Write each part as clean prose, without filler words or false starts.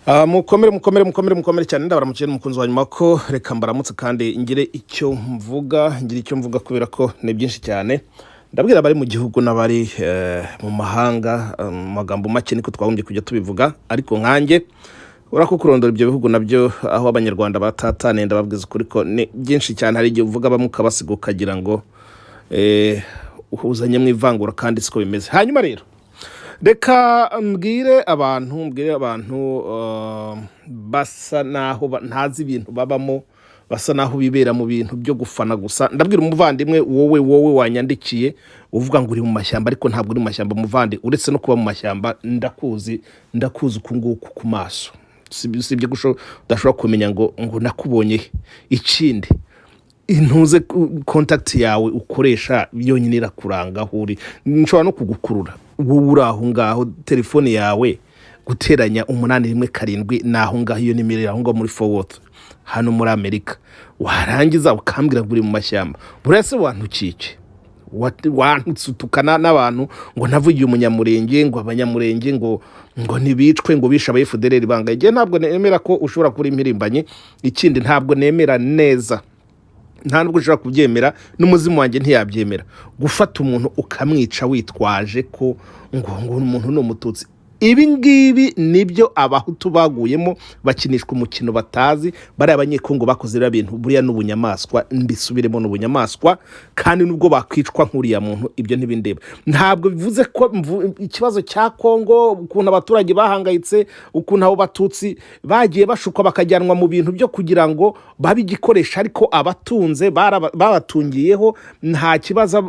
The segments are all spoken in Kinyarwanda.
Mukomere, mukomere, mukomere, mukomere cyane. Ndabaramukije n'umukunzi wa nyuma ko reka mbaramutse kandi ngire icyo mvuga, ngire icyo mvuga kubera ko ni byinshi cyane. Ndabwira abari mu gihugu n'abari mu mahanga, mu magambo make niko twagombye kujya tubivuga, ariko nkanjye urako kurondora ibyo bihugu nabyo aho Abanyarwanda batataniye, ndababwiza ukuri ko ni byinshi cyane. Hari igihe uvuga bamwe ukabasiga ukagira ngo uzanye mu ivangura, kandi siko bimeze. Hanyuma rero reka mbwire abantu basa naho ntazi ibintu babamo, basa naho bibera mu bintu byo gufana gusa. Ndabwira umuvandimwe wowe wanyandikiye uvuga ngo uri mu mashyamba, ariko ntabwo uri mu mashyamba muvandi. Uretse no kuba mu mashyamba, ndakuzi, ndakuzi uku nguku ku maso. Si ibyo udashobora kumenya ngo nakubonye he. Ikindi, intuze contact yawe ukoresha yonyine irakuranga aho uri. Nshobora no kugukurura wowe uri aho ngaho. Telefone yawe *817 ni aho ngaho, iyo nimero iri aho ngaho muri Fort Worth hano muri Amerika. Warangiza ukambwira ngo uri mu mashyamba. Buriya se wantukike, wantutse utukana n'abantu ngo navugiye umunyamurenge, ngo Abanyamurenge ngo ntibicwe, ngo bishe aba FDLR bangaye. Igihe ntabwo nemera ko ushobora kuba impirimbanyi. Ikindi, ntabwo nemera neza, nta nubwo ushobora kubyemera, n'umuzimu wanjye ntiyabyemera, gufata umuntu ukamwica witwaje ko ngo umuntu ni Umututsi. Ibi ngibi nibyo Abahutu baguyemo, bakinishwa umukino batazi. Bariya Abanyekongo bakoze biriya bintu buriya n'ubunyamaswa, mbisubiremo, n'ubunyamaswa. Kandi nubwo bakwicwa nk'uriya muntu, ibyo ntibindeba. Ntabwo bivuze ko ikibazo cya Kongo, ukuntu abaturage bahangayitse, ukuntu abo Batutsi bagiye bashukwa bakajyanwa mu bintu byo kugira ngo babe igikoresho, ariko abatunze babatungiyeho, nta kibazo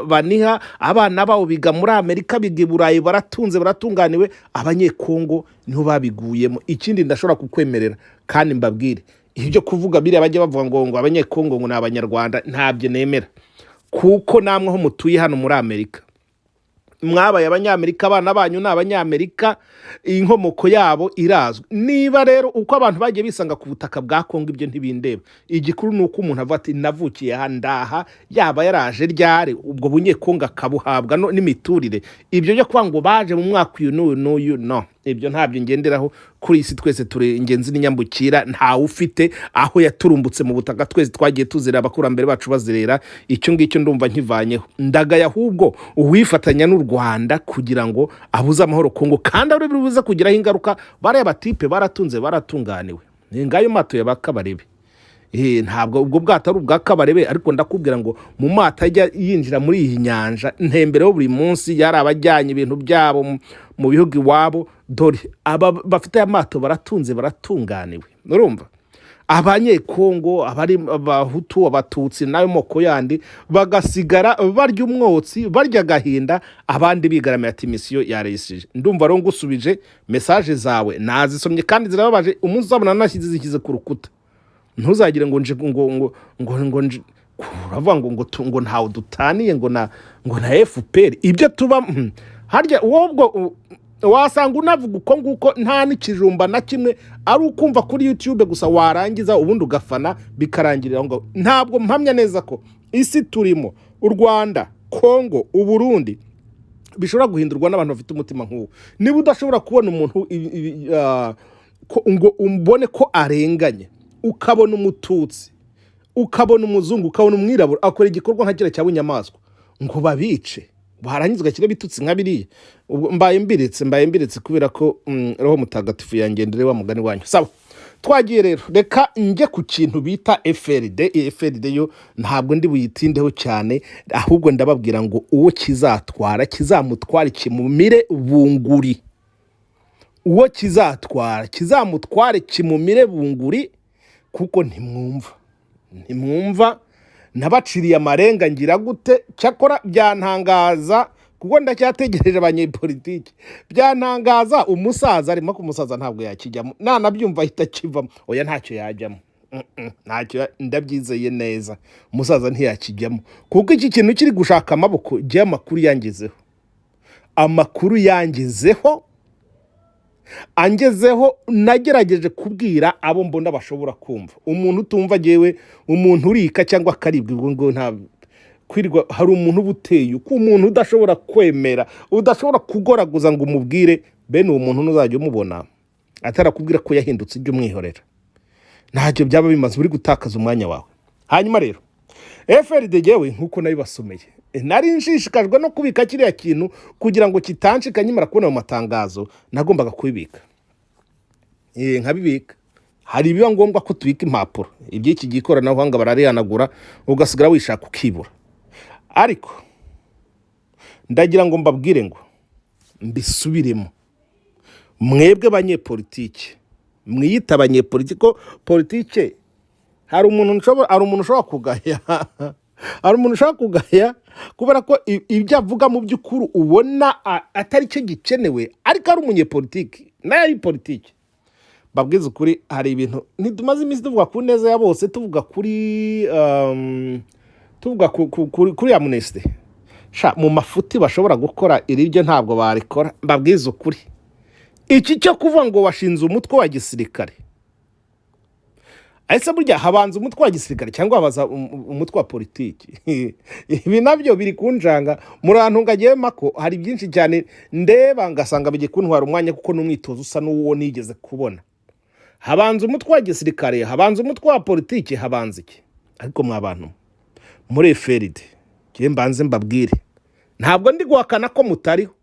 baniha abana babo biga muri Amerika, biga i Burayi, baratunze, baratunganiwe. Abanyekongo niho babiguyemo. Ikindi ndashobora kukwemerera kandi mbabwire, ibyo kuvuga biriya bajya bavuga ngo Abanyekongo ngo ni Abanyarwanda, ntabyo nemera, kuko namwe aho mutuye hano muri Amerika mwabaye Abanyamerika, abana banyu ni Abanyamerika, inkomoko yabo irazwi. Niba rero uko abantu bagiye bisanga ku butaka bwa Kongo, ibyo ntibindeba. Igikuru ni uko umuntu avuga ati: "Navukiye aha, ndaha," yaba yaraje ryari, ubwo Bunyekongo akabuhabwa n'imiturire. Ibyo byo kuvuga ngo baje mu mwaka uyu n'uyu n'uyu, no, ibyo ntabyo ngenderaho. Kuri iyi si twese turi ingenzi n'inyambukira, ntawe ufite aho yaturumbutse mu butaka. Twese twagiye tuzira abakurambere bacu bazerera. Icyo ngicyo ndumva nkivanyeho. Ndagaya ahubwo uwifatanya n'u Rwanda kugira ngo abuze amahoro Kongo, kandi ari buze kugiraho ingaruka. Bariya batipe baratunze, baratunganiwe, ni ngayo mato ya ba Kabarebe. Ntabwo ubwo bwato ari ubwa Kabarebe, ariko ndakubwira ngo mu mato ajya yinjira muri iyi nyanja ntembereho buri munsi, yari abajyanye ibintu byabo mu bihugu iwabo. Dore aba bafite aya mato baratunze, baratunganiwe. Urumva Abanyekongo, abari Abahutu, Abatutsi n'ayo moko yandi bagasigara barya umwotsi, barya agahinda, abandi bigaramiye ati mission yaresije. Ndumva rero ngusubije message zawe, nazisomye kandi zirababaje. Umunsi uzabona nashyize zishyize ku rukuta, ntuzagire ngo nje ngo nje uravuga ngo ntawe dutaniye ngo na FPR ibyo tuba. Harya wowe ubwo wasanga unavuga uko nguko nta n'ikijumba na kimwe, ari ukumva kuri YouTube gusa, warangiza ubundi ugafana bikarangirira aho ngaho. Ntabwo mpamya neza ko isi turimo, u Rwanda, Kongo, Uburundi, bishobora guhindurwa n'abantu bafite umutima nk'uwo. Niba udashobora kubona umuntu ngo umbone ko arenganye, ukabona Umututsi, ukabona umuzungu, ukabona umwirabura akora igikorwa nka kiriya cya bunyamaswa ngo babice, warangiza ugashyira ibitutsi nka biriya, ubwo mbaye mbiretse kubera ko Roho Mutagatifu yangendere wa mugani wanyu. Sawa, twagiye rero. Reka njye ku kintu bita FRD. Iyi FRD yo ntabwo ndi buyitindeho cyane, ahubwo ndababwira ngo uwo kizatwara kizamutware kimumire bunguri. Uwo kizatwara kizamutware kimumire bunguri, kuko ntimwumva, ntimwumva. Nabaciriye amarenga ngira gute? Cyakora byantangaza, kuko ndacyategereje abanyepolitiki, byantangaza umusaza arimo ko umusaza ntabwo yakijyamo, nanabyumva ahita akivamo. Oya, ntacyo yajyamo. Ntacyo ndabyizeye neza, umusaza ntiyakijyamo, kuko iki kintu kiri gushaka amaboko. Jya amakuru yangezeho, amakuru yangezeho, angezeho, nagerageje kubwira abo mbona bashobora kumva. Umuntu utumva agewe, umuntu urika cyangwa akaribwa, ubwo ngo nta kwirirwa. Hari umuntu uba uteye uko, umuntu udashobora kwemera, udashobora kugoraguza ngo umubwire. Bene uwo muntu ntuzajya umubona. Atarakubwira ko yahindutse, ujye umwihorera, ntacyo byaba bimaze, uri gutakaza umwanya wawe. Hanyuma rero FRD, yewe, nk'uko nabibasomeye, nari nshishikajwe no kubika kiriya kintu kugira ngo kitanshika. Nkimara kubona mu matangazo nagombaga kubibika, nkabibika. Hari ibiba ngombwa ko tubika impapuro. Iby'iki gihe ikoranabuhanga bararihanagura, ugasigara wishaka ukibura. Ariko ndagira ngo mbabwire ngo mbisubiremo: mwebwe banyepolitike mwiyita abanyepolitike, ko politike hari umuntu ushobora kugaya, hari umuntu ushobora kugaya kubera ko ibyo avuga mu by'ukuri ubona atari cyo gikenewe, ariko ari umunyepolitike nayo ari politike. Babwiza ukuri, hari ibintu ntitumaze iminsi tuvuga ku neza ya bose, tuvuga kuri tuvuga kuri amnesty. Sha, mu mafuti bashobora gukora, iri ryo ntabwo barikora. Mbabwiza ukuri, iki cyo kuvuga ngo washinze umutwe wa gisirikare, ese burya habanza umutwe wa gisirikare cyangwa habanza umutwe wa politiki? Ibi nabyo biri kunjanga. Murantunga ko hari byinshi cyane ndeba ngasanga bigiye kuntwara umwanya, kuko n'umwitozo usa n'uwo nigeze kubona. Habanza umutwe wa gisirikare, habanza umutwe wa politiki, habanza iki? Ariko mwa bantu muri FRD, njye mbanze mbabwire, ntabwo ndi guhakana ko mutariho,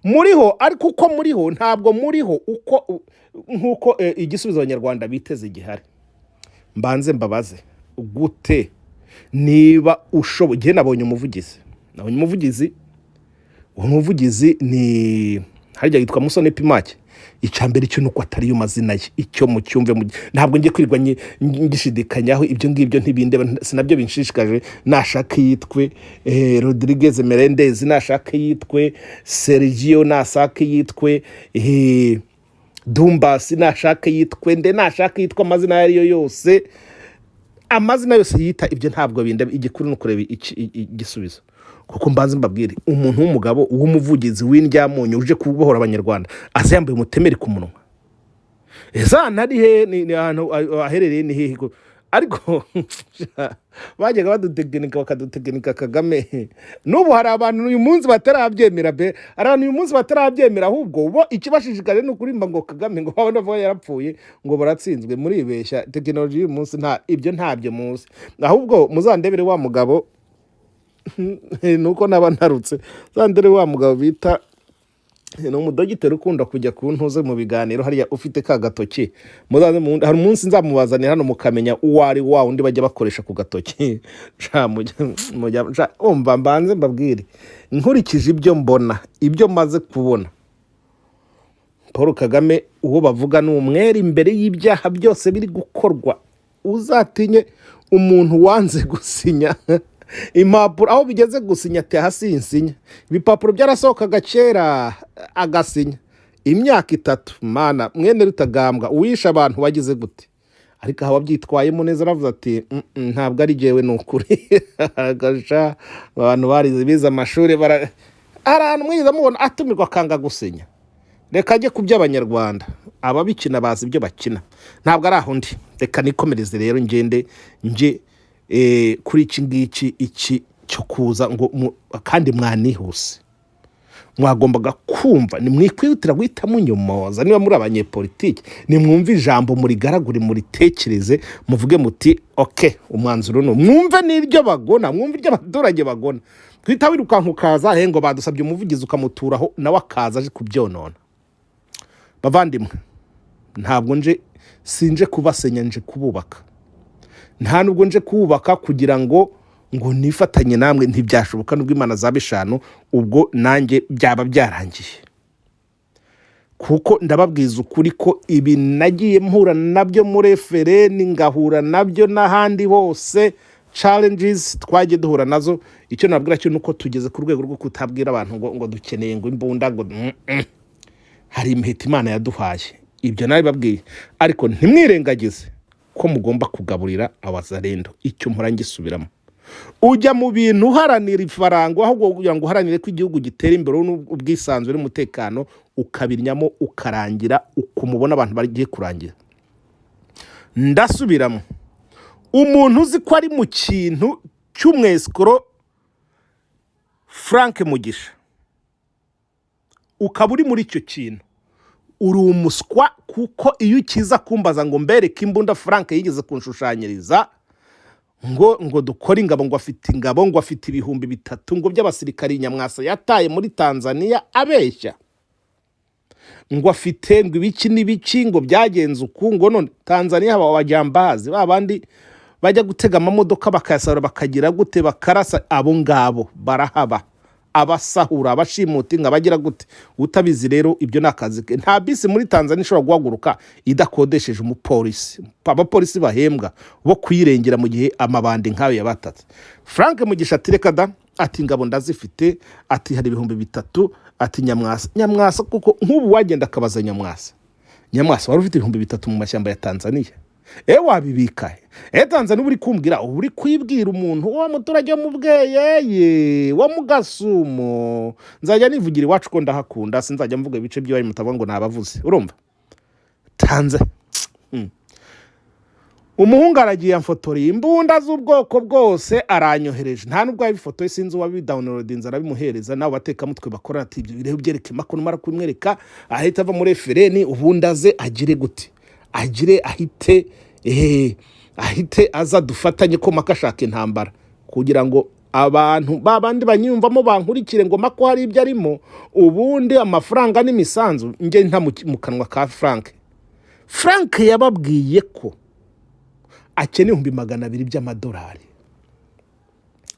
muriho, ariko uko muriho ntabwo muriho uko nk'uko igisubizo Abanyarwanda biteze gihari. Mbanze mbabaze gute niba ushoboye? Njye nabonye umuvugizi, uwo muvugizi ni harya yitwa Musoni Pimake. Icya mbere cyo nuko atariyo mazina ye, icyo mucyumve. Ntabwo ngiye kwirirwa ngishidikanyaho ibyo ngibyo, ntibindeba, sinabyo binshishikaje. Nashaka yitwe Rodriguez Melendez, nashaka yitwe Sergio, nashaka yitwe Dumbasi, nashaka yitwe nde, nashaka yitwe amazina ayo ariyo yose, amazina yose yita, ibyo ntabwo bindeba. Igikuru ni ukureba igisubizo. Kuko mbanze mbabwire, umuntu w'umugabo w'umuvugizi w'indyamunyu uje kubohora Abanyarwanda aza yambaye umutemeri ku munwa, ese ahantu ari he? Ni ahantu aherereye ni hehe? Ariko bajyaga badutekinika, bakadutekinika Kagame. N'ubu hari abantu uyu munsi batarabyemera be, hari abantu uyu munsi batarabyemera. Ahubwo bo ikibashishikaje ni ukurimba ngo Kagame, ngo babone bavuga yarapfuye, ngo baratsinzwe. Muribeshya, tekinoloji y'uyu munsi nta ibyo ntabyo muzi. Ahubwo muzandebere wa mugabo, nuko naba ntarutse, muzandebere wa mugabo bita, ni umudogiteri ukunda kujya ku ntuze mu biganiro hariya, ufite ka gatoki. Muzaze hari umunsi nzamubazanira hano mukamenya uwo ari, wa undi bajya bakoresha ku gatoki. Sha, sha, umva mbanze mbabwire, nkurikije ibyo mbona, ibyo maze kubona, Paul Kagame uwo bavuga ni umwere imbere y'ibyaha byose biri gukorwa. Uzatinye umuntu wanze gusinya impapuro, aho bigeze gusinya ati hasi sinsinya, ibipapuro byarasohokaga kera agasinya imyaka 3. Mana, mwene Rutagambwa uwishe abantu wagize gute? Ariko aha wabyitwayemo neza, aravuze ati: Ntabwo ari jyewe, ni ukuri." Agasha abantu barize, bize amashuri, hari ahantu mwigeze mubona atumirwa akanga gusinya? Reka ajye ku by'Abanyarwanda, ababikina bazi ibyo bakina, ntabwo ari aho ndi. Reka nikomereze rero, ngende nje kuri iki ngiki, iki cyo kuza ngo kandi mwanihuse, mwagombaga kumva. Nimwikwihutira guhita munyomoza. Niba muri abanyepolitiki, nimwumve ijambo, murigaragure, muritekereze, muvuge muti: "OK, umwanzuro ni mwumve n'iryo bagona, mwumve iryo abaturage bagona." Twita wirukanka ukaza he ngo badusabye umuvugizi, ukamuturaho, nawe akaza aje kubyonona. Bavandimwe, ntabwo nje, sinje kubasenya, nje kububaka. Nta nubwo nje kubaka kugira ngo nifatanye namwe, ntibyashoboka. Nubwo Imana zaba eshanu, ubwo nanjye byaba byarangiye. Kuko ndababwiza ukuri ko ibi nagiye mpura nabyo muri FLN, ngahura nabyo n'ahandi hose, challenges twagiye duhura nazo. Icyo nabwira cyo ni uko tugeze ku rwego rwo kutabwira abantu ngo dukeneye ngo imbunda, ngo Hari imiheto Imana yaduhaye, ibyo nabibabwiye. Ariko ntimwirengagize ko mugomba kugaburira Abazarendo. Icyo mpora ngisubiramo: ujya mu bintu uharanira ifaranga, ahubwo kugira ngo uharanire ko igihugu gitera imbere n'ubwisanzure n'umutekano, ukabiryamo ukarangira ukumubona abantu bagiye kurangira. Ndasubiramo: umuntu uzi ko ari mu kintu cy'umwesikoro Frank Mugisha, ukaba uri muri icyo kintu, uri umuswa. Kuko iyo ukiza kumbaza ngo mbereke imbunda Frank yigeze kunshushanyiriza, ngo dukore ingabo, ngo afite ingabo, ngo afite 3000 ngo by'abasirikari Nyamwasa yataye muri Tanzania, abeshya ngo afite ngo ibiki n'ibiki, ngo byagenze uku, ngo none Tanzania haba abajambazi, ba bandi bajya gutega amamodoka bakayasahura, bakagira gute, bakarasa, abo ngabo barahaba, abasahura, abashimuta inka, bagira gute. Utabizi rero, ibyo ni akazi ke. Nta bisi muri Tanzania ishobora guhaguruka idakodesheje umupolisi, abapolisi bahembwa bo kuyirengera mu gihe amabandi nk'ayo yabatatse. Frank Mugisha ati: "Reka da." Ati: "Ingabo ndazifite." Ati: "Hari 3000." Ati: "Nyamwasa, Nyamwasa." Kuko nk'ubu wagenda akabaza Nyamwasa: "Nyamwasa, wari ufite 3000 mu mashyamba ya Tanzania, wabibika he?" Tanzania uba uri kumbwira, uba uri kwibwira umuntu wa muturage wo mu Bweyeye, wo mu Gasumo. Nzajya nivugira iwacu ko ndahakunda, sinzajya mvuga ibice by'iwanyu mutavuga ngo nabavuze. Urumva tanze umuhungu aragiye amfotoreye imbunda z'ubwoko bwose, aranyohereje. Nta nubwo yabifotoye, sinzi uwabidownloadinze arabimuhereza. Nawe batekamutwe bakora, ati: "Ibyo bireba byereke Mako." Numara kumwereka ahita ava muri FLN, ubundi aze agire gute, agire ahite ahite aza dufatanye ko Mako ashaka intambara, kugira ngo abantu ba bandi banyiyumvamo bankurikire ngo Mako hari ibyo arimo. Ubundi amafaranga n'imisanzu njye nta mu kanwa ka Frank. Frank yababwiye ko akeneye 200,000 by'amadolari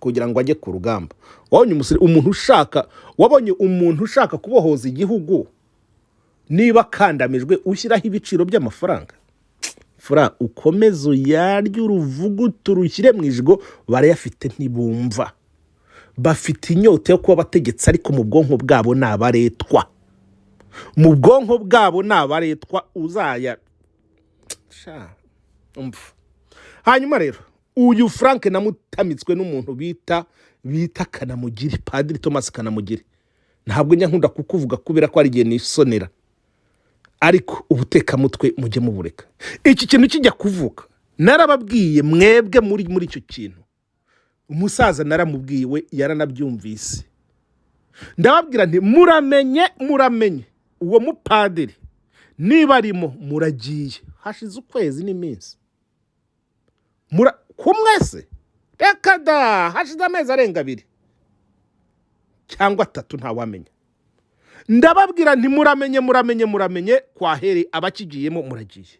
kugira ngo ajye ku rugamba. Wabonye umuntu ushaka, wabonye umuntu ushaka kubohoza igihugu, niba akandamijwe, ushyiraho ibiciro by'amafaranga? Fura ukomeze uyarye, uruvugutu rushyire mu ijigo. Barayafite, ntibumva, bafite inyota yo kuba abategetsi, ariko mu bwonko bwabo ni abaretwa, mu bwonko bwabo ni abaretwa. Uzaya sha umva. Hanyuma rero uyu Frank namutamitswe n'umuntu bita Kanamugire, Padiri Thomas Kanamugire. Ntabwo njya nkunda kukuvuga kubera ko hari igihe nisonera, ariko ubutekamutwe mujye mubureka. Iki kintu kijya kuvuka narababwiye, mwebwe muri icyo kintu. Umusaza naramubwiye, we yaranabyumvise. Ndababwira nti: "Muramenye, muramenye, uwo mupadiri niba arimo muragiye." Hashize ukwezi n'iminsi kumwe se, reka da, hashize amezi arenga 2 cyangwa 3, ntawamenya. Ndababwira nti: "Muramenye, muramenye, muramenye, kwahere abakigiyemo muragiye."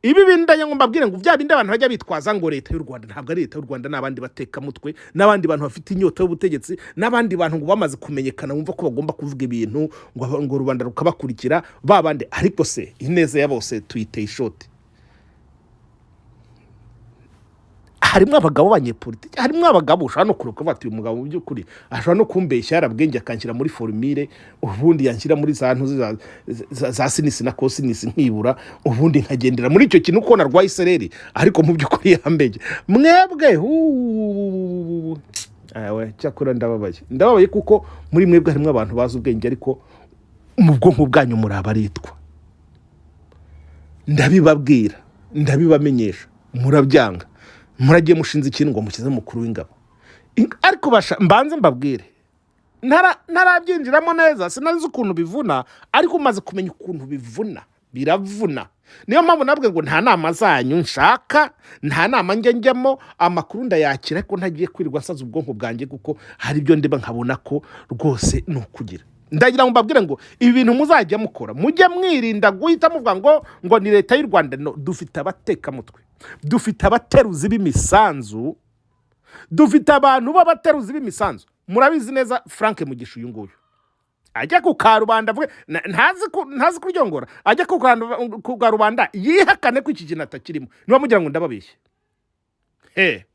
Ibi bindi ngo mbabwire ngo bya bindi abantu bajya bitwaza ngo leta y'u Rwanda, ntabwo ari leta y'u Rwanda, n'abandi batekamutwe, n'abandi bantu bafite inyota y'ubutegetsi, n'abandi bantu ngo bamaze kumenyekana, bumva ko bagomba kuvuga ibintu ngo rubanda rukabakurikira, ba bandi. Ariko se ineza ya bose tuyiteye ishoti? Harimo abagabo b'abanyepolitiki, harimo abagabo ushobora no kureba ukavuga ati: "Uyu mugabo mu by'ukuri ashobora no kumbeshya, yarabwenge, akanshyira muri formule, ubundi yanshyira muri za ntuzi za sinus na cosinus, nkibura, ubundi nkagendera muri icyo kintu uko narwaye isereri, ariko mu by'ukuri yambege." Mwebwe huuu, awe cyakora ndababaye, ndababaye, kuko muri mwebwe harimo abantu bazi ubwenge, ariko mu bwonko bwanyu muri abaretwa. Ndabibabwira, ndabibamenyesha, murabyanga. Muragiye mushinze ikintu ngo mukize mukuru w'ingabo. Ariko basha mbanze mbabwire, ntarabyinjiramo neza, sinari ukuntu bivuna, ariko umaze kumenya ukuntu bivuna, biravuna. Niyo mpamvu nabwe ngo nta nama zanyu nshaka, nta nama njya njyamo. Amakuru ndayakira, ariko ntagiye kwirirwa nsaza ubwonko bwanjye, kuko hari ibyo ndeba nkabona ko rwose ni ukugira. Ndagira ngo mbabwire ngo ibi bintu muzajya mukora, mujye mwirinda guhita muvuga ngo ni leta y'u Rwanda. No, dufite abatekamutwe, dufite abateruzi b'imisanzu, dufite abantu b'abateruzi b'imisanzu. Murabizi neza, Frank Mugisha uyu nguyu ajya ku karubanda avuge ntazi kuryongora, ajya ku karubanda yihakane ko iki kintu atakirimo. Niba mugira ngo ndababeshye, he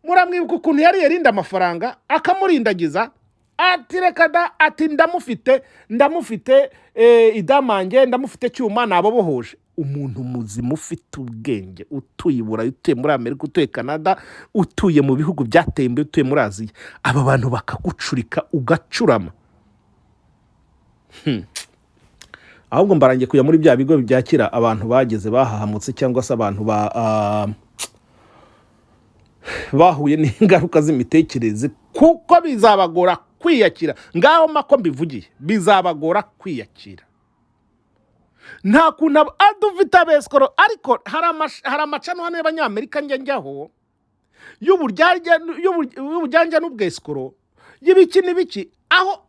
muramwibuka ukuntu yari yarinda amafaranga, akamurindagiza, ati: "Reka da." Ati: "Ndamufite, ndamufite, idamange ndamufite, cyuma nabobohoje." Umuntu muzima ufite ubwenge, utuye i Burayi, utuye muri Amerika, utuye Canada, utuye mu bihugu byateye imbere, utuye muri Aziya, aba bantu bakagucurika ugacurama. Ahubwo mbarangiye kujya muri bya bigo byakira abantu bageze bahahamutse, cyangwa se abantu bahuye n'ingaruka z'imitekerereze, kuko bizabagora kwiyakira. Ngaho mako mbivugiye, bizabagora kwiyakira. Nta kuntu dufite abesikoro, ariko hari amacano hano y'Abanyamerika njya njyaho y'uburyarya n'ubwesikoro, y'ibiki n'ibiki, aho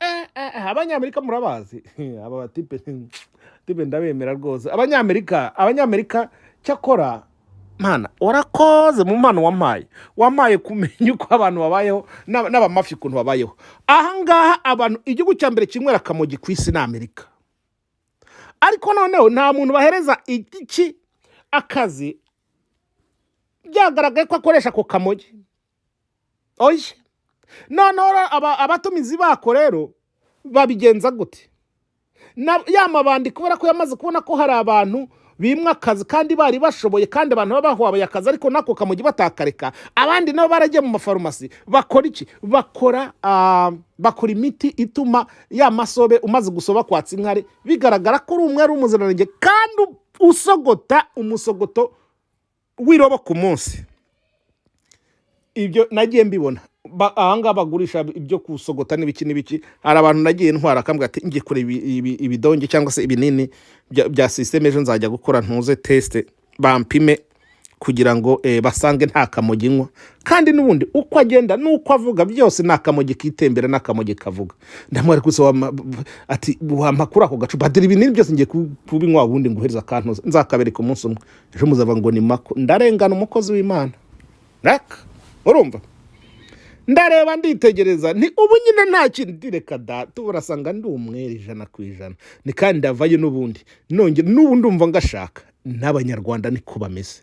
Abanyamerika murabazi, aba batipe tipe ndabemera rwose. Abanyamerika cyakora Mana warakoze mu mpano wampaye kumenya uko abantu babayeho n'abamafi ukuntu babayeho ahangaha. Abantu, igihugu cya mbere kinywera akamogi ku isi ni Amerika, ariko noneho nta muntu bahereza iki akazi byagaragaye ko akoresha ako kamogi. Oya, noneho rero abatumizi bako rero babigenza gute? Ya mabandi, kubera ko yamaze kubona ko hari abantu bimwa akazi kandi bari bashoboye, kandi abantu baba bahawe akazi ariko n'ako kamogi batakareka. Abandi nabo baragiye mu mafarumasi, bakora iki? Bakora imiti ituma ya masobe umaze gusoba kwatsa inkari, bigaragara ko uri umwe, ari umuziranenge, kandi usogota umusogoto w'irobo ku munsi. Ibyo nagiye mbibona. Ahangaha bagurisha ibyo kusogota n'ibiki n'ibiki. Hari abantu nagiye ntwara, akambwira ati: "Ngiye kureba ibidonge cyangwa se ibinini bya système, ejo nzajya gukora ntuze test, bampime kugira ngo basange nta kamogi nywa." Kandi n'ubundi uko agenda n'uko avuga byose ni akamogi kitembera n'akamogi kavuga. Ndamwari gusa ati: "Wampa kuri ako gacupa dore ibinini byose ngiye kubinywa, ubundi nguhereza akantuza." Nzakabereka umunsi umwe, ejo muzava ngo ni mako ndarengana umukozi w'Imana. Reka, urumva, ndareba, nditegereza, nti ubu nyine nta kintu, reka da, urasanga ndi umwere 100%. Ni kandi ndavayo n'ubundi nongera n'ubu ndumva ngashaka. N'Abanyarwanda niko bameze.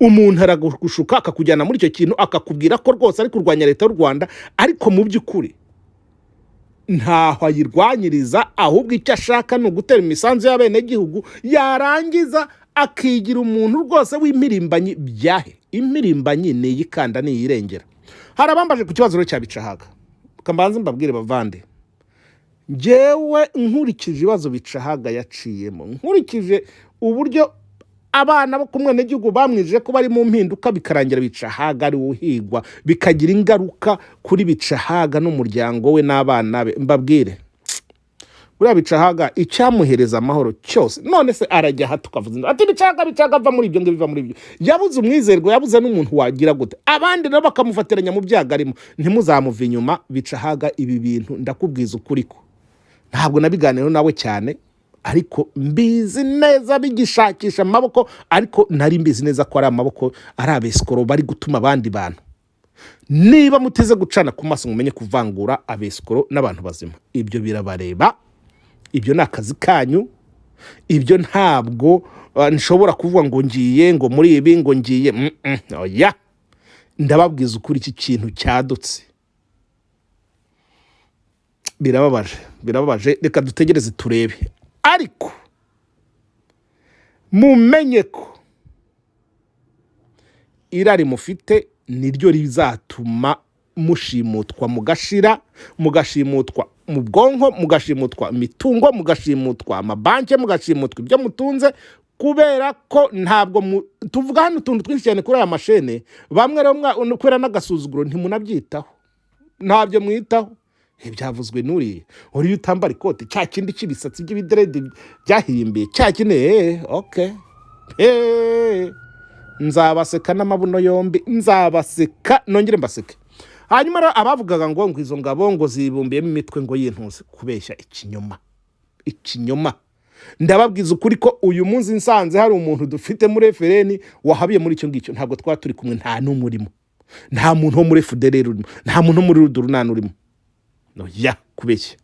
Umuntu aragushuka akakujyana muri icyo kintu, akakubwira ko rwose ari kurwanya leta y'u Rwanda, ariko mu by'ukuri ntaho ayirwanyiriza, ahubwo icyo ashaka ni ugutera imisanzu y'abenegihugu, yarangiza akigira umuntu rwose w'impirimbanyi. Byahe impirimbanyi ni iyikanda, ni iyirengera. Hari abambaje ku kibazo rero cya Bicahaga. Mbanze mbabwire bavande, njyewe nkurikije ibibazo Bicahaga yaciyemo, nkurikije uburyo abana bo ku mwenegihugu bamwije ko bari mu mpinduka, bikarangira Bicahaga ari uhigwa, bikagira ingaruka kuri Bicahaga n'umuryango we n'abana be, mbabwire, buriya Bicahaga icyamuhereza amahoro cyose. None se arajya aha tukavuza ati: "Bicahaga, Bicahaga, ava muri ibyo ngibyo, biva muri ibyo." Yabuze umwizerwa, yabuze n'umuntu wagira gute, abandi nabo bakamufatiranya mu byago arimo. Ntimuzamuve inyuma Bicahaga. Ibi bintu ndakubwiza ukuri ko ntabwo nabiganiraho nawe cyane, ariko mbizi neza bigishakisha amaboko, ariko nari mbizi neza ko ari amaboko, ari abesikoro bari gutuma abandi bantu. Niba muteze gucana ku maso ngo mumenye kuvangura abesikoro n'abantu bazima, ibyo birabareba, ibyo ni akazi kanyu. Ibyo ntabwo nshobora kuvuga ngo ngiye ngo muri ibi, ngo ngiye oya. Ndababwiza ukuri, iki kintu cyadutse birababaje, birababaje. Reka dutegereze turebe, ariko mumenye ko irari mufite niryo rizatuma mushimutwa, mugashira, mugashimutwa mu bwonko, mugashimutwa imitungo, mugashimutwa amabanki, mugashimutwa ibyo mutunze, kubera ko ntabwo tuvuga hano utuntu twinshi cyane kuri aya mashene. Bamwe rero kubera n'agasuzuguro ntimunabyitaho, ntabyo mwitaho. Byavuzwe n'uriya uriya utambara ikote, cya kindi cy'ibisatsi by'ibideredi byahirimbiye, cya kindi okay. Nzabaseka n'amabuno yombi, nzabaseka nongere mbaseke. Hanyuma rero abavugaga ngo izo ngabo ngo zibumbiyemo imitwe ngo y'intuzi, kubeshya, ikinyoma, ikinyoma. Ndababwiza ukuri ko uyu munsi nsanze hari umuntu dufite muri FLN wahabiye muri icyo ngicyo, ntabwo twaba turi kumwe. Nta n'umwe urimo, nta muntu wo muri FDLR urimo, nta muntu wo muri Rudurunana urimo. Ya, kubeshya,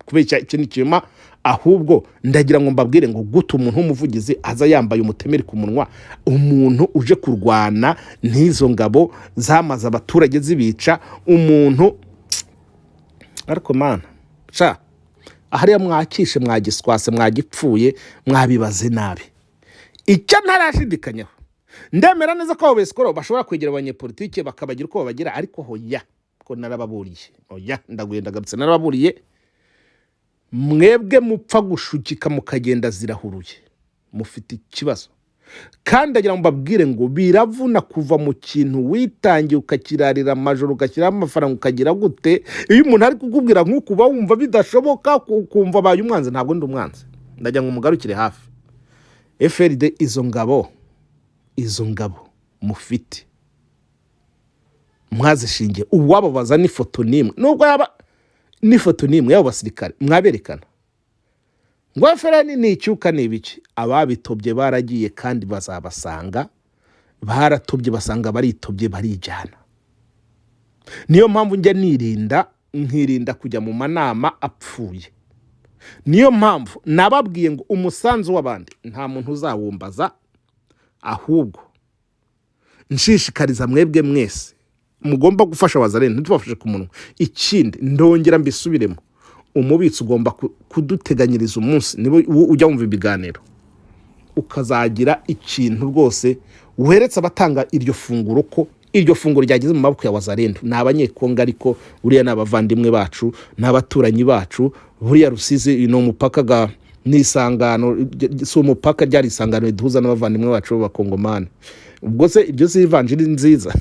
kubeshya, icyo ni ikinyoma. Ahubwo ndagira ngo mbabwire ngo gute umuntu w'umuvugizi aza yambaye umutemeri ku munwa, umuntu uje kurwana n'izo ngabo zamaze abaturage zibica umuntu? Ariko Mana sha, hariya mwakishe, mwagiswase, mwagipfuye, mwabibaze nabi. Icyo ntarashidikanyaho, ndemera neza ko abo besikoro bashobora kwegera abanyepolitike bakabagira uko babagira, ariko hoya, ko narababuriye, oya, ndaguye, ndagarutse, narababuriye. Mwebwe mupfa gushukika mukagenda zirahuruye, mufite ikibazo. Kandi ndagira ngo mbabwire ngo biravuna kuva mu kintu witangiye, ukakirarira amajoro, ugashyiraho amafaranga, ukagira gute. Iyo umuntu ari kukubwira nk'uku, uba wumva bidashoboka, ukumva abaye umwanzi. Ntabwo ndi umwanzi, ndagira ngo mugarukire hafi. FRD, izo ngabo mufite mwazishingiye, uwababaza n'ifoto n'imwe, nubwo yaba n'ifoto n'imwe y'abo basirikare mwaberekana? Ngo FRN ni icyuka, ni ibiki? Ababitobye baragiye kandi bazabasanga baratobye, basanga baritobye, barijyana. Niyo mpamvu njya nirinda, nkirinda kujya mu manama apfuye. Niyo mpamvu nababwiye ngo umusanzu w'abandi nta muntu uzawumbaza, ahubwo nshishikariza mwebwe mwese mugomba gufasha Wazalendo, ntitubafashe ku munwa. Ikindi, ndongera mbisubiremo, umubitsi ugomba kuduteganyiriza umunsi, niba ujya wumva ibiganiro, ukazagira ikintu rwose weretse abatanga iryo funguro, ko iryo funguro ryageze mu maboko ya Wazalendo. Ni Abanyekongo, ariko buriya ni abavandimwe bacu, ni abaturanyi bacu. Buriya Rusizi ni umupaka ga n'isangano, si umupaka, ryari isangano riduhuza n'abavandimwe bacu b'Abakongomani. Ubwo se ibyo si ivanjiri nziza?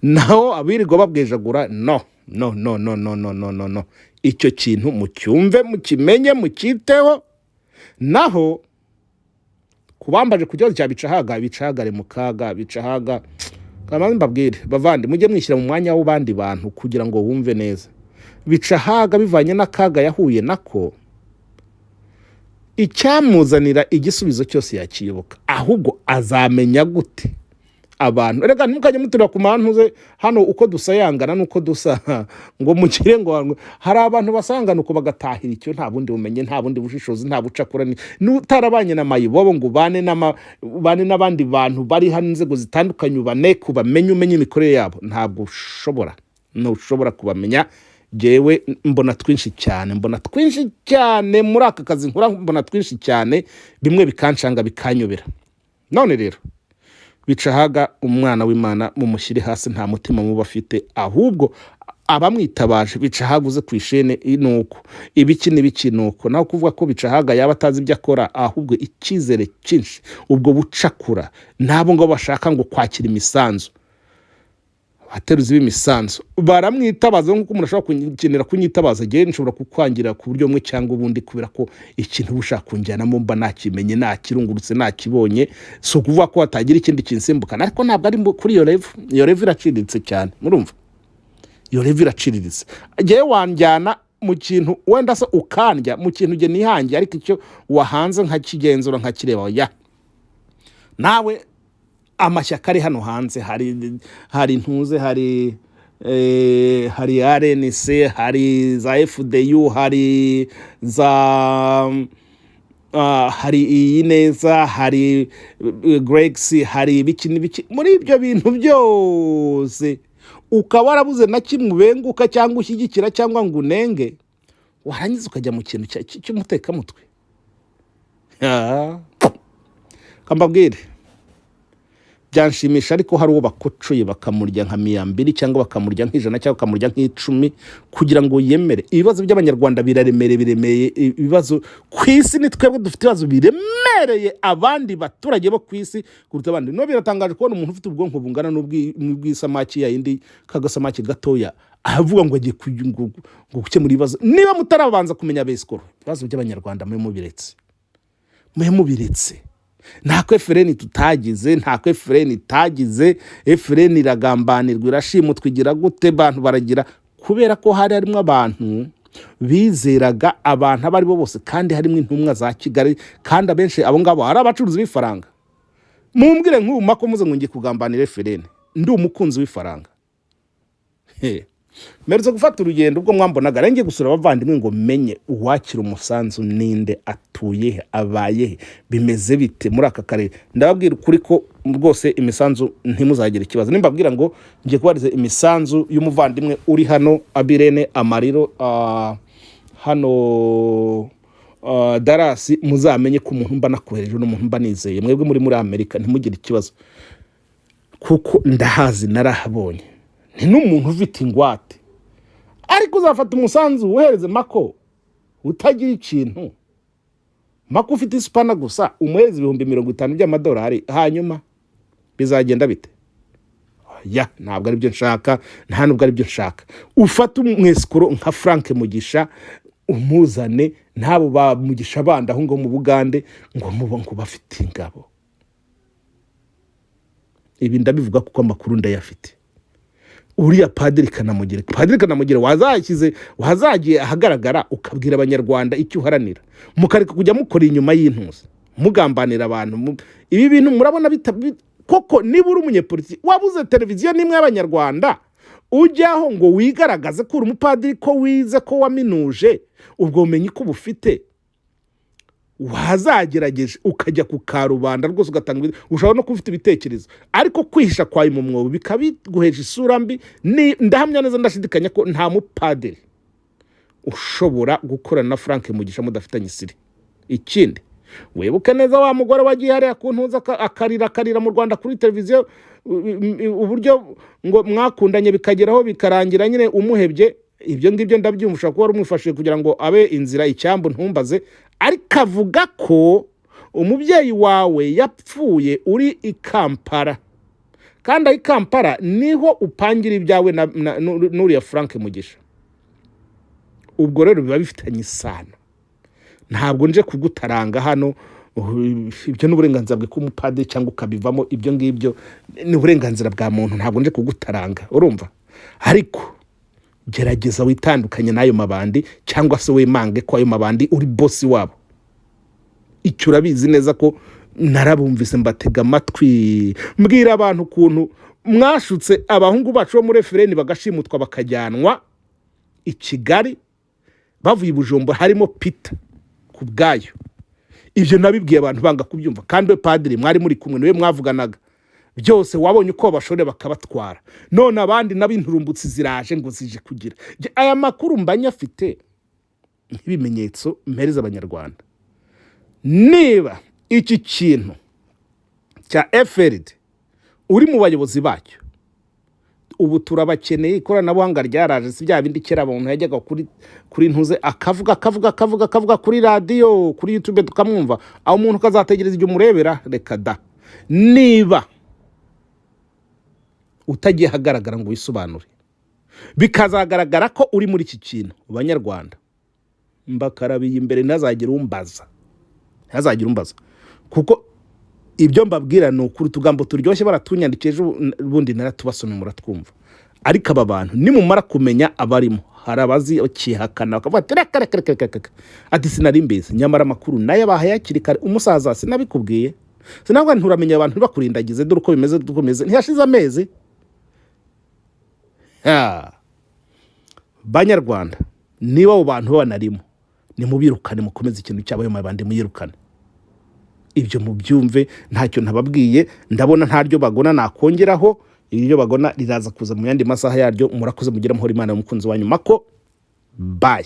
Naho abirirwa babwejagura, no, no, no, no, no, no, no, no, no. Icyo kintu mucyumve, mukimenye, mucyiteho. Naho kubambaje ku kibazo cya Bicahaga, Bicahaga ari mu kaga. Bicahaga, kamaze mbabwire bavandi, mujye mwishyira mu mwanya w'abandi bantu kugira ngo wumve neza. Bicahaga, bivanye n'akaga yahuye nako, icyamuzanira igisubizo cyose yakiyoboka. Ahubwo azamenya gute abantu? Reka ntimukajye muturira ku mantuze hano uko dusayangana n'uko dusa, ngo mugire ngo hari abantu basangana uko bagatahira icyo. Nta bundi bumenyi, nta bundi bushishozi, nta bucakura, n'utarabanye na mayibobo ngo ubane n'abandi bantu bari hano, inzego zitandukanye, ubaneke, ubamenye, umenye imikorere yabo, ntabwo ushobora, ntushobora kubamenya. Jyewe mbona twinshi cyane, mbona twinshi cyane muri aka kazi nkora, mbona twinshi cyane, bimwe bikanshanga, bikanyobera. None rero Bicahaga, umwana w'Imana, mumushyire hasi, nta mutima muba afite. Ahubwo abamwitabaje, Bicahaga uze ku ishene, ni uko ibiki n'ibiki ni uko. Naho kuvuga ko Bicahaga yaba atazi ibyo akora, ahubwo icyizere cyinshi, ubwo bucakura n'abo ngo bashaka ngo kwakira imisanzu, abateruzi b'imisanzu baramwitabaza nk'uko umuntu ashobora gukenera kunyitabaza. Njyewe nshobora kukwangira ku buryo bumwe cyangwa ubundi, kubera ko ikintu uba ushaka kunjyanamo mba nakimenye, nakirungurutse, nakibonye. Si ukuvuga ko hatagira ikindi kinsimbukana, ariko ntabwo ari kuri iyo level. Iyo level iraciriritse cyane, murumva? Iyo level iraciriritse. Njyewe wanjyana mu kintu wenda se ukandya mu kintu njye nihangiye, ariko icyo wahanze nkakigenzura, nkakireba ya nawe. Amashyaka ari hano hanze, hari ntuze, hari RNC, hari za FDU, hari za hari iyi neza, hari Grex, hari ibiki n'ibiki. Muri ibyo bintu byose ukaba warabuze na kimwe ubenguka cyangwa ushyigikira cyangwa ngo unenge, warangiza ukajya mu kintu cy'umutekamutwe. Kambabwire, byanshimisha ariko hari uwo bakocoye bakamurya nka 200, cyangwa bakamurya nk'100, cyangwa bakamurya nk'10, kugira ngo yemere. Ibibazo by'Abanyarwanda biraremereye, biremeye. Ibibazo ku isi, ni twebwe dufite ibibazo biremereye abandi baturage bo ku isi kuruta abandi. No biratangaje kubona umuntu ufite ubwonko bungana n'ubw'isamaki ya yindi, kagasamaki gatoya, avuga ngo agiye ngo gukemura ibibazo. Niba mutarabanza kumenya besikoro, ibibazo by'Abanyarwanda mube mubiretse, mube mubiretse. Nta ko FRN tutagize, nta ko FRN itagize. FRN iragambanirwa, irashimutwa, igira gute, bantu baragira, kubera ko hari harimo abantu bizeraga abantu abo ari bo bose, kandi harimo intumwa za Kigali, kandi abenshi abo ngabo ari abacuruzi b'ifaranga. Mumbwire nk'ubu mako muze ngo ngiye kugambanira FRN, ndi umukunzi w'ifaranga? He. Mperutse gufata urugendo, ubwo mwambonaga nari ngiye gusura abavandimwe ngo menye uwakira umusanzu ninde, atuye he, abaye he, bimeze bite muri aka karere. Ndababwira ukuri ko rwose imisanzu ntimuzagire ikibazo. Nimbabwira ngo ngiye kubariza imisanzu y'umuvandimwe uri hano Abirene Amariro, hano Dallas, muzamenye ko umuntu mba nakohereje n'umuntu mba nizeye. Mwebwe muri Amerika ntimugire ikibazo, kuko ndahazi, narahabonye, ni n'umuntu ufite ingwate. Ariko uzafata umusanzu wohereze Mako utagira ikintu, Mako ufite isupana gusa, umuhereze 50,000 by'amadolari, hanyuma bizagenda bite? Ya, ntabwo aribyo nshaka, nta nubwo aribyo nshaka. Ufate umwesikoro nka Frank Mugisha. Umuzane n'abo bamugisha bandi aho ngaho mu Bugande, ngo muba ngo bafite ingabo. Ibi ndabivuga kuko amakuru ndayafite. Uriya Padiri Kanamugire, Padiri Kanamugire, wazashyize, wazagiye ahagaragara ukabwira Abanyarwanda icyo uharanira, mukareka kujya mukora inyuma y'intuza, mugambanira abantu. Ibi bintu murabona koko niba uri umunyepolitiki wabuze televiziyo n'imwe y'Abanyarwanda ujyaho ngo wigaragaze ko uri umupadiri, ko wize, ko waminuje, ubwo bumenyi ko ubufite, wazagerageje ukajya ku karubanda rwose ugatanga ushobora no kuba ufite ibitekerezo, ariko kwihisha kwawe mu mwobo bikabiguhesha isura mbi. Ndahamya neza ndashidikanya ko nta mupadiri ushobora gukorana na Frank Mugisha mudafitanye isiri. Ikindi, wibuke neza wa mugore wagiye hariya ku ntuza akarira, akarira mu Rwanda kuri televiziyo, uburyo ngo mwakundanye bikageraho bikarangira nyine umuhebye. Ibyo ngibyo ndabyumva, ushobora kuba wari umufashije kugira ngo abe inzira icyambu, ntumbaze. Ariko avuga ko umubyeyi wawe yapfuye uri i Kampala, kandi aho i Kampala niho upangira ibyawe n'uriya Frank Mugisha. Ubwo rero biba bifitanye isano. Ntabwo nje kugutaranga hano, ibyo ni uburenganzira bwe k'umupadiri cyangwa ukabivamo, ibyo ngibyo ni uburenganzira bwa muntu. Ntabwo nje kugutaranga, urumva? Ariko gerageza witandukanye n'ayo mabandi, cyangwa se wimange ko ayo mabandi uri boss wabo. Icyo urabizi neza ko narabumvise, mbatega amatwi, mbwira abantu ukuntu mwashutse abahungu bacu bo muri FLN bagashimutwa, bakajyanwa i Kigali bavuye i Bujumbura, harimo Peter ku bwayo. Ibyo nabibwiye abantu banga kubyumva. Kandi we padiri mwari muri kumwe, niwe mwavuganaga byose, wabonye uko bashore bakabatwara. None abandi n'ab'inturumbutsi ziraje ngo zije kugira. Aya makuru mba nyafite nk'ibimenyetso mpereza Abanyarwanda. Niba iki kintu cya FRD uri mu bayobozi bacyo, ubu turabakeneye. Ikoranabuhanga ryaraje, si bya bindi kera abantu yajyaga kuri ntuze akavuga, akavuga, akavuga, akavuga kuri radiyo, kuri YouTube tukamwumva, aho umuntu ukazategereza igihe umurebera. Reka da! Niba utagiye ahagaragara ngo wisobanure, bikazagaragara ko uri muri iki kintu, Banyarwanda, mbakarabiye imbere, ntazagire umbaza, ntazagire umbaza, kuko ibyo mbabwira ni ukuri. Utugambo turyoshye baratunyandikiye ejo bundi, naratubasomye muratwumva. Ariko aba bantu nimumara kumenya abarimo, hari abazi bakihakana bakavuga ati: "Reka, reka, reka, reka, reka," ati: "Sinari mbizi." Nyamara amakuru nayo abahaye hakiri kare. Umusaza, sinabikubwiye? Sinabwo nturamenya abantu ntibakurindagize? Dore uko bimeze, dore uko bimeze. Ntiyashize amezi. Ha. Banyarwanda, niba abo bantu banarimo, nimubirukane, mukomeze ikintu cyabo, ayo mabandi muyirukane. Ibyo mubyumve, ntacyo ntababwiye. Ndabona ntaryo bagona nakongeraho. Iryo bagona riraza kuza mu yandi masaha yaryo. Murakoze, mugire amahoro. Imana y'umukunzi wanyu Mako. Bye.